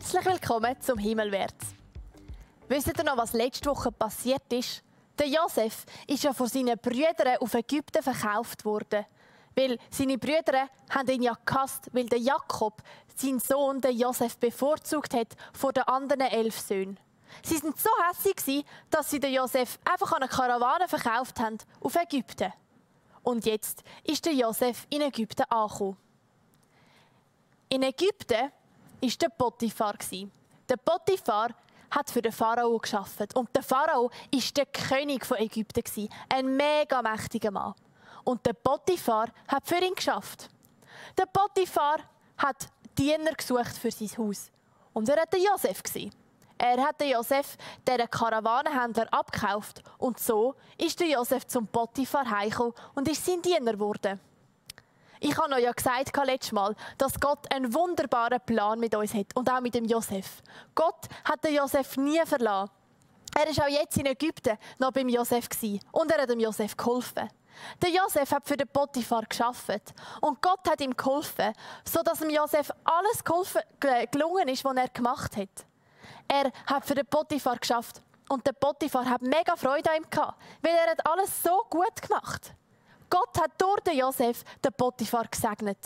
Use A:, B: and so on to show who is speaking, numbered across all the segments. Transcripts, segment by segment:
A: Herzlich willkommen zum Himmelwärts. Wisst ihr noch, was letzte Woche passiert ist? Der Josef ist ja von seinen Brüdern auf Ägypten verkauft worden. Weil seine Brüder haben ihn ja gehasst, weil der Jakob, sein Sohn, den Josef bevorzugt hat vor den anderen 11 Söhnen. Sie sind so hässig, dass sie den Josef einfach an eine Karawane verkauft haben auf Ägypten. Und jetzt ist der Josef in Ägypten angekommen. In Ägypten war der Potiphar. Der Potiphar hat für den Pharao gearbeitet. Und der Pharao war der König von Ägypten, ein mega mächtiger Mann. Und der Potiphar hat für ihn geschafft. Der Potiphar hat Diener gesucht für sein Haus. Und er hat den Josef gesehen. Er hat den Josef, den Karawanenhändler, abgekauft. Und so ist der Josef zum Potiphar heimgekommen und ist sein Diener geworden. Ich habe euch ja gesagt letztes Mal, dass Gott einen wunderbaren Plan mit uns hat und auch mit dem Josef. Gott hat den Josef nie verlassen. Er war auch jetzt in Ägypten noch beim Josef und er hat dem Josef geholfen. Der Josef hat für den Potiphar gearbeitet und Gott hat ihm geholfen, sodass dem Josef alles gelungen ist, was er gemacht hat. Er hat für den Potiphar geschafft und der Potiphar hat mega Freude an ihm gehabt, weil er hat alles so gut gemacht. Gott hat durch den Josef den Potiphar gesegnet.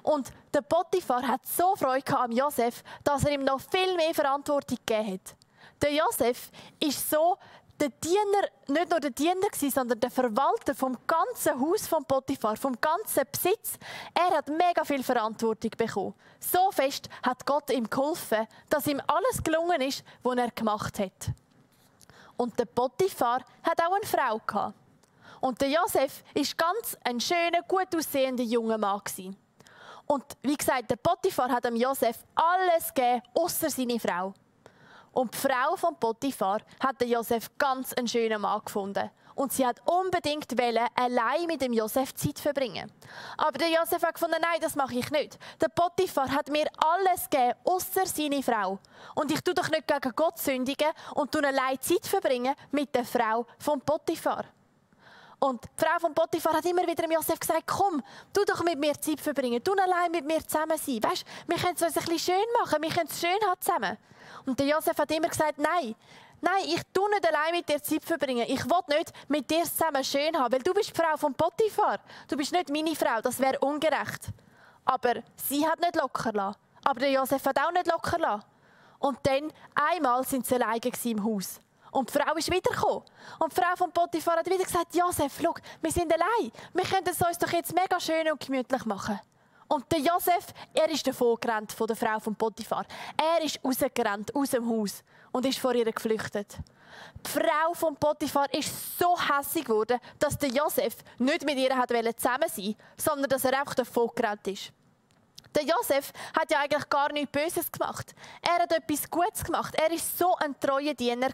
A: Und der Potiphar hat so Freude am Josef, dass er ihm noch viel mehr Verantwortung gegeben hat. Der Josef ist so der Diener, nicht nur der Diener gewesen, sondern der Verwalter vom ganzen Haus von Potiphar, vom ganzen Besitz. Er hat mega viel Verantwortung bekommen. So fest hat Gott ihm geholfen, dass ihm alles gelungen ist, was er gemacht hat. Und der Potiphar hat auch eine Frau gehabt. Und der Josef ist ganz ein schöner, gut aussehender junger Mann gewesen. Und wie gesagt, der Potiphar hat dem Josef alles gegeben, außer seine Frau. Und die Frau von Potiphar hat den Josef ganz einen schönen Mann gefunden. Und sie hat unbedingt allein mit dem Josef Zeit verbringen. Aber der Josef hat gefunden, nein, das mache ich nicht. Der Potiphar hat mir alles gegeben, außer seine Frau. Und ich tue doch nicht gegen Gott sündigen und tue allein Zeit verbringen mit der Frau von Potiphar. Und die Frau von Potiphar hat immer wieder dem Josef gesagt, komm, tu doch mit mir Zeit verbringen, tu allein mit mir zusammen sein. Weißt, wir können es uns ein bisschen schön machen, wir können es schön haben zusammen. Und der Josef hat immer gesagt, nein, ich tu nicht allein mit dir Zeit verbringen. Ich will nicht mit dir zusammen schön haben, weil du bist die Frau von Potiphar. Du bist nicht meine Frau, das wäre ungerecht. Aber sie hat nicht locker lassen. Aber der Josef hat auch nicht locker lassen. Und dann, einmal sind sie alleine im Haus. Und die Frau ist wiedergekommen. Und die Frau von Potiphar hat wieder gesagt, Josef, schau, wir sind allein. Wir können es uns doch jetzt mega schön und gemütlich machen. Und der Josef, er ist davon gerannt von der Frau von Potiphar. Er ist rausgerannt aus dem Haus und ist vor ihr geflüchtet. Die Frau von Potiphar ist so hässig geworden, dass der Josef nicht mit ihr zusammen sein wollte, sondern dass er einfach davon gerannt ist. Der Josef hat ja eigentlich gar nichts Böses gemacht. Er hat etwas Gutes gemacht. Er war so ein treuer Diener,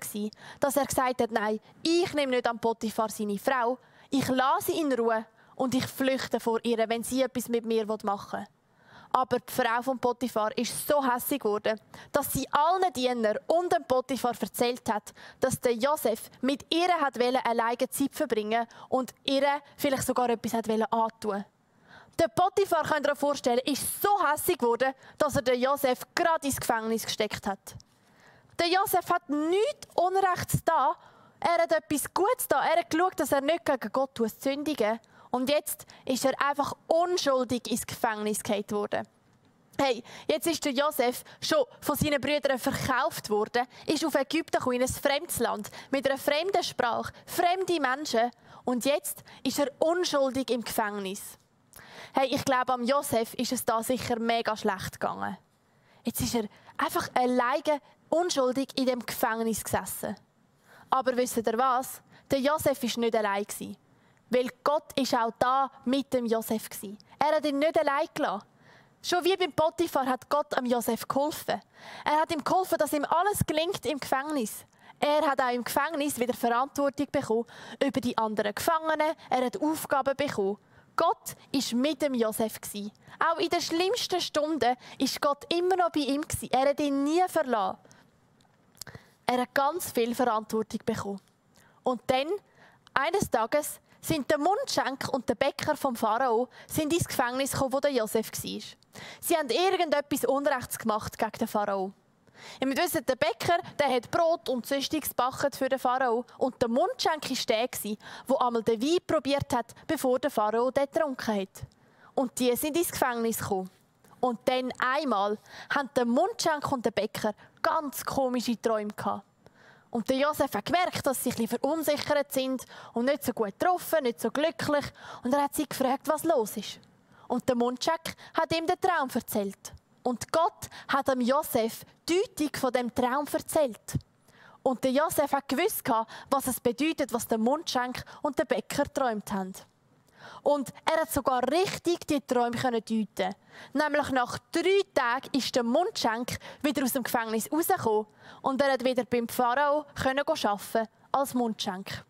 A: dass er gesagt hat, nein, ich nehme nicht an Potiphar seine Frau, ich lasse sie in Ruhe und ich flüchte vor ihr, wenn sie etwas mit mir machen will. Aber die Frau von Potiphar ist so hässig geworden, dass sie allen Dienern und dem Potiphar erzählt hat, dass der Josef mit ihr alleine Zeit verbringen und ihr vielleicht sogar etwas antun. Der Potiphar, könnt ihr euch vorstellen, ist so hässig geworden, dass er den Josef gerade ins Gefängnis gesteckt hat. Der Josef hat nichts Unrechts da. Er hat etwas Gutes da. Er hat geschaut, dass er nicht gegen Gott sündigen. Und jetzt ist er einfach unschuldig ins Gefängnis gehalten worden. Hey, jetzt ist der Josef schon von seinen Brüdern verkauft worden, ist auf Ägypten gekommen, in ein fremdes Land, mit einer fremden Sprache, fremde Menschen. Und jetzt ist er unschuldig im Gefängnis. Hey, ich glaube, am Josef ist es da sicher mega schlecht gegangen. Jetzt ist er einfach alleine unschuldig in dem Gefängnis gesessen. Aber wisst ihr was? Der Josef war nicht allein. Weil Gott ist auch da mit dem Josef. Er hat ihn nicht allein gelassen. Schon wie beim Potiphar hat Gott am Josef geholfen. Er hat ihm geholfen, dass ihm alles gelingt im Gefängnis. Er hat auch im Gefängnis wieder Verantwortung bekommen über die anderen Gefangenen. Er hat Aufgaben bekommen. Gott war mit dem Josef. Auch in den schlimmsten Stunden war Gott immer noch bei ihm. Er hat ihn nie verlassen. Er hat ganz viel Verantwortung bekommen. Und dann, eines Tages, sind der Mundschenk und der Bäcker vom Pharao sind ins Gefängnis gekommen, wo der Josef war. Sie haben irgendetwas Unrechts gemacht gegen den Pharao. Ihr müsst wissen, der Bäcker der hat Brot und Sonstiges gebacken für den Pharao. Und der Mundschenk war der, der einmal den Wein probiert hat, bevor der Pharao den getrunken hat. Und die sind ins Gefängnis gekommen. Und dann einmal haben der Mundschenk und der Bäcker ganz komische Träume gehabt. Und der Josef hat gemerkt, dass sie ein bisschen verunsichert sind und nicht so gut getroffen, nicht so glücklich. Und er hat sie gefragt, was los ist. Und der Mundschenk hat ihm den Traum erzählt. Und Gott hat dem Josef die Deutung von dem Traum erzählt. Und der Josef hat gewusst, was es bedeutet, was der Mundschenk und der Bäcker geträumt haben. Und er hat sogar richtig die Träume deuten. Nämlich nach 3 Tagen ist der Mundschenk wieder aus dem Gefängnis rausgekommen und er hat wieder beim Pharao arbeiten als Mundschenk.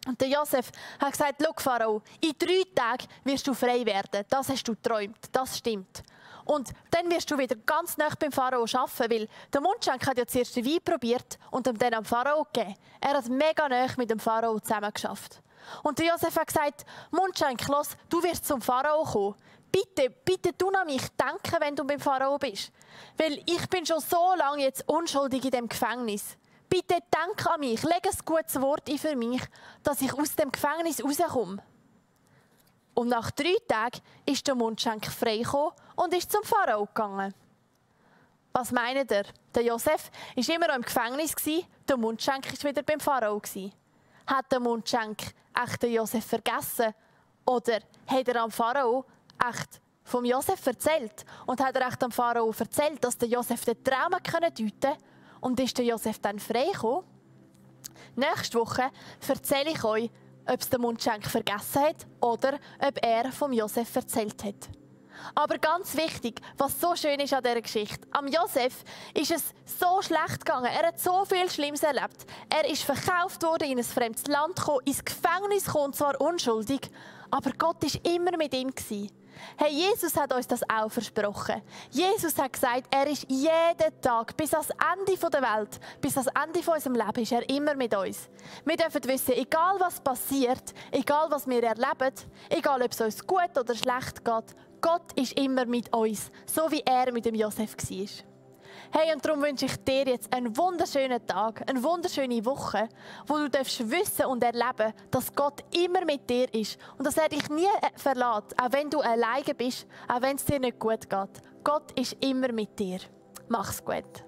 A: Und der Josef hat gesagt: «Schau, Pharao, in 3 Tagen wirst du frei werden. Das hast du geträumt, das stimmt. Und dann wirst du wieder ganz nah beim Pharao arbeiten, weil der Mundschenk hat ja zuerst den Wein probiert und ihm dann am Pharao gegeben. Er hat mega nah mit dem Pharao zusammen geschafft. Und der Josef hat gesagt: «Mundschenk, los, du wirst zum Pharao kommen. Bitte du an mich denken, wenn du beim Pharao bist. Weil ich bin schon so lange jetzt unschuldig in dem Gefängnis. Bitte denk an mich, leg ein gutes Wort ein für mich, dass ich aus dem Gefängnis rauskomme.» Und nach 3 Tagen ist der Mundschenk frei gekommen und ist zum Pharao gegangen. Was meint ihr? Der Josef war immer noch im Gefängnis, der Mundschenk war wieder beim Pharao. Hat der Mundschenk echt den Josef vergessen? Oder hat er am Pharao echt vom Josef erzählt? Und hat er echt am Pharao erzählt, dass der Josef den Traum deuten konnte? Und ist der Josef dann frei gekommen? Nächste Woche erzähle ich euch, ob es der Mundschenk vergessen hat oder ob er vom Josef erzählt hat. Aber ganz wichtig, was so schön ist an dieser Geschichte: Am Josef ist es so schlecht gegangen. Er hat so viel Schlimmes erlebt. Er ist verkauft worden, in ein fremdes Land gekommen, ins Gefängnis gekommen, zwar unschuldig, aber Gott war immer mit ihm. Hey, Jesus hat uns das auch versprochen. Jesus hat gesagt, er ist jeden Tag, bis ans Ende der Welt, bis ans Ende von unserem Leben, ist er immer mit uns. Wir dürfen wissen, egal was passiert, egal was wir erleben, egal ob es uns gut oder schlecht geht, Gott ist immer mit uns, so wie er mit dem Josef war. Hey, und darum wünsche ich dir jetzt einen wunderschönen Tag, eine wunderschöne Woche, wo du wissen und erleben, dass Gott immer mit dir ist und dass er dich nie verlässt, auch wenn du alleine bist, auch wenn es dir nicht gut geht. Gott ist immer mit dir. Mach's gut.